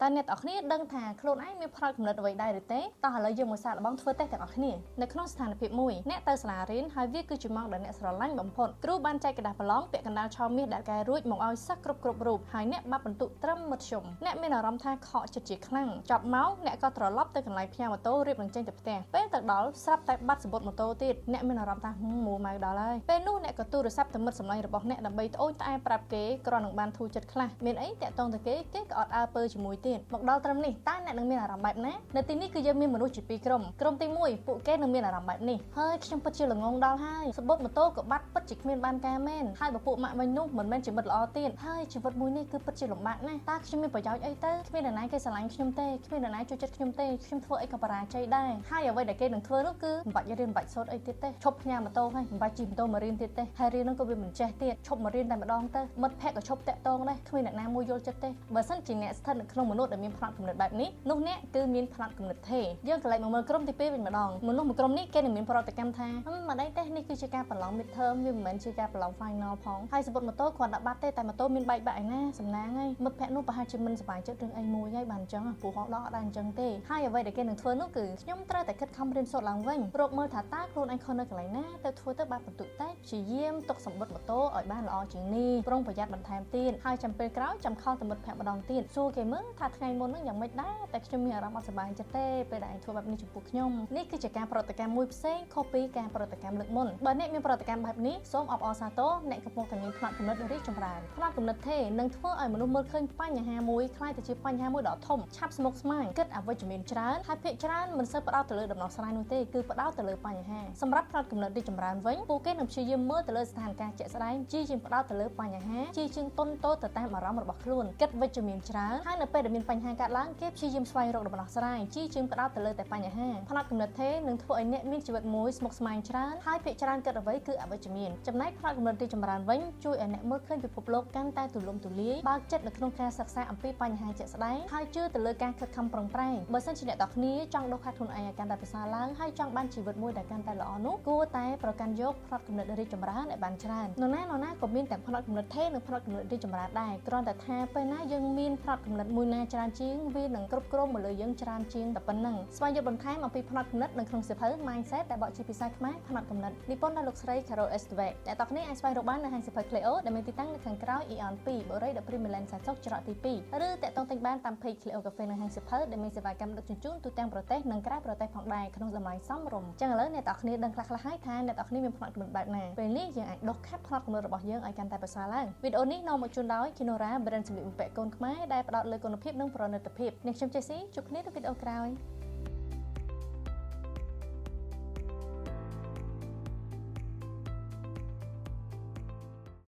តើអ្នកទាំងអស់គ្នាដឹងថាខ្លួនឯងមានផ្នត់គំនិតអ្វីដែរឬទេតោះឥឡូវយើងមកសាកល្បងធ្វើតេស្តទាំងអស់គ្នានៅក្នុងស្ថានភាពមួយអ្នកទៅសាលារៀនហើយវាគឺជាម៉ោងដែលអ្នកស្រឡាញ់បំផុតគ្រូបានចែកក្រដាសប្រឡងពាក់កណ្ដាលឆមាសដែលកែរួចមកឲ្យសិស្សគ្រប់គ្រប់រូបហើយអ្នកបាត់ពិន្ទុត្រឹមមធ្យមអ្នកមានអារម្មណ៍ថាខកចិត្តជាខ្លាំងចប់ម៉ោងអ្នកក៏ត្រឡប់ទៅកន្លែងផ្ញើម៉ូតូរៀបនឹងចេញទៅផ្ទះពេលទៅដល់ស្រាប់តែបាត់សំបុត្រម៉ូតូទៀតអ្នកមានអារម្មណ៍ថាមួម៉ៅដល់ហើយពេលនោះអ្នកក៏ទូរស័ព្ទទៅមិត្តសម្លាញ់របស់អ្នកដើម្បីត្អូញត្អែប្រាប់គេគ្រាន់នឹងបានធូរចិត្តខ្លះមានអីតាក់ទងទៅគេគេក៏អត់អើពើជាមួយទៀតមកដល់ត្រឹមនេះតើអ្នកនឹងមានអារម្មណ៍បែបណានៅទីនេះគឺយើងមានមនុស្សជាពីរក្រុមក្រុមទី1ពួកគេនឹងមានអារម្មណ៍បែបនេះហើយខ្ញុំពិតជាល្ងងដល់ហើយសំបុត្រម៉ូតូក៏បាត់ពិតជាគ្មានបានការមែនហើយបើពួកម៉ាក់វិញនោះមិនមែនជាមិត្តល្អទៀតហើយជីវិតមួយនេះគឺពិតជាលំបាកណាស់តើខ្ញុំមានប្រយោជន៍អីទៅគ្មាននរណាគេស្រឡាញ់ខ្ញុំទេគ្មាននរណាចូលចិត្តខ្ញុំទេខ្ញុំធ្វើអីក៏បរាជ័យដែរហើយអ្វីដែលគេនឹងធ្វើនោះគឺមិនបាច់រៀនមិនបាច់សូត្រអីទៀតទេឈប់ផ្ញើម៉ូតូហើយមិនបាច់ជិះម៉ូតូមករៀនទៀតទេហើយរៀននោះក៏វាមិនចេះទៀតឈប់មករៀនតែម្ដងទៅមិត្តភក្តិក៏ឈប់តាក់ទងដែរគ្មានអ្នកណាមួយយល់ចិត្តទេបើសិនជាអ្នកស្ថិតនៅក្នុងមនុស្សដែលមានផ្នត់គំនិតបែបនេះនោះអ្នកគឺមានផ្នត់គំនិតទេយើងក៏លេចមកមើលក្រុមទី2វិញម្ដងមនុស្សមួយក្រុមនេះគេនឹងមានប្រតិកម្មថាមិនអីទេនេះគឺជាការប្រឡង mid term វាមិនមែនជាការប្រឡង final ផងហើយសំបុត្រម៉ូតូគ្រាន់តែបាត់ទេតែម៉ូតូមានបែកបាក់ឯណាសំណាងហើយមិត្តភក្តិនោះប្រហែលជាមិនសប្បាយចិត្តរឿងអីមួយហើយបានអញ្ចឹងព្រោះហោះដកអត់ដែរអញ្ចឹងទេហើយអ្វីដែលគេនឹងធ្វើនោះគឺខ្ញុំត្រូវតែខិតខំរៀនសូត្រឡើងវិញរកមើលថាតើខ្លួនឯងខុសនៅកន្លែងណាទៅធ្វើទៅបានបន្ទុកតែព្យាយាមទុកសំបុត្រម៉ូតូឲ្យបានល្អជាងនេះប្រុងប្រយ័ត្នបន្ថែមទៀតហើយចាំពេលក្រោយចាំខលទៅមិត្តភក្តិម្ដងទៀតសួរគេមើលថាថ្ងៃមុនហ្នឹងយ៉ាងម៉េចដែរតែខ្ញុំមានអារម្មណ៍អត់សប្បាយចិត្តទេពេលដែលឯងធ្វើបែបនេះចំពោះខ្ញុំនេះគឺជាការប្រតិកម្មមួយផ្សេងខុសពីការប្រតិកម្មលើកមុនបើអ្នកមានប្រតិកម្មបែបនេះសូមអបអរសាទរអ្នកកំពុងតែមានផ្នត់គំនិតរីកចម្រើនផ្នត់គំនិតទេនឹងធ្វើឲ្យមនុស្សមើលឃើញបញ្ហាមួយក្លាយទៅជាបញ្ហាមួយដ៏ធំឆាប់ស្មុគស្មាញគិតអវិជ្ជមានច្រើនហើយភាគច្រើនមិនសូវផ្ដោតទៅលើដំណោះស្រាយនោះទេគឺផ្ដោតទៅលើបញ្ហាសម្រាប់ផ្នត់គំនិតរីកចម្រើនវិញពួកគេនឹងព្យាយាមមើលទៅលើស្ថានភាពជាក់ស្ដែងជាជាងផ្ដោតទៅលើបញ្ហាជាជាងទន់ទោទៅតាមអារម្មណ៍របស់ខ្លួនគិតវិជ្ជមានច្រើនហើយនៅពេលដែលមានបញ្ហាកើតឡើងគេព្យាយាមស្វែងរកដំណោះស្រាយជាជាងផ្ដោតទៅលើតែបញ្ហាផ្នត់គំនិតទេនឹងធ្វើឲ្យអ្នកមានជីវិតមួយស្មុគស្មាញច្រើនហើយភាគច្រើនគិតអ្វីគឺអវិជ្ជមានចំណែកផ្នត់គំនិតរីកចម្រើនវិញជួយឲ្យអ្នកមើលឃើញពិភពលោកកាន់តែទូលំទូលាយបើកចិត្តនៅក្នុងការសិក្សាអំពីបញ្ហាជាក់ស្ដែងហើយជឿទៅលើការខិតខំប្រឹងប្រែងបើសិនជាអ្នកទាំងគ្នាចង់ដុសខាត់ខ្លួនឯងឲ្យកាន់តែប្រសើរឡើងហើយចង់បានជីវិតមួយដែលកាន់តែល្អនោះគួរតែប្រកាន់យកផ្នត់គំនិតរីកចម្រើនឲ្យបានច្រើននរណានរណាក៏មានទាំងផ្នត់គំនិតទេនិងផ្នត់គំនិតរីកចម្រើនដែរគ្រាន់តែថាពេលណាយើងមានផ្នត់គំនិតមួយណាច្រើនជាងវានឹងគ្រប់គ្រងមកលើយើងច្រើនជាងតែប៉ុណ្ណឹងស្វែងយល់បន្ថែមអំពីផ្នត់គំនិតនៅក្នុងសៀវភៅ Mindset ដែលបកជាភាសាខ្មែរផ្នត់គំនិតនិពន្ធដោយលោកស្រី Carol S. Dweck អ្នកទាំងគ្នាអាចស្វែងរកបាននៅហាងសៀវភៅ Cleo ដែលមានទីតាំងនៅខាងក្រោយ Eon 2បុរី The Premierland សែនសុខច្រកទី2ឬតាក់ទងទិញបានតាម Page Cleo Cafe នៅហាងសៀវភៅដែលមានសេវាកម្មដឹកជញ្ជូនទូទាំងប្រទេសនិងក្រៅប្រទេសផងដែរក្នុងតម្លៃសមរម្យចឹងឥឡូវអ្នកទាំងគ្នាដឹងខ្លះៗហើយថាអ្នកទាំងគ្នាមានផ្នត់គំនិតបែបណាពេលនេះយើងអាចដុសខាត់ផ្នត់គំនិតរបស់យើងឲ្យកាន់តែប្រសើរឡើងវីដេអូនេះនាំមកជូនដោយ Kinora brand សម្លៀកបំពាក់កូនខ្មែរដែលផ្ដោតលើគុណភាពនិងប្រណិតភាពនេះខ្ញុំចេស៊ីជួបគ្នានៅវីដេអូក្រោយ។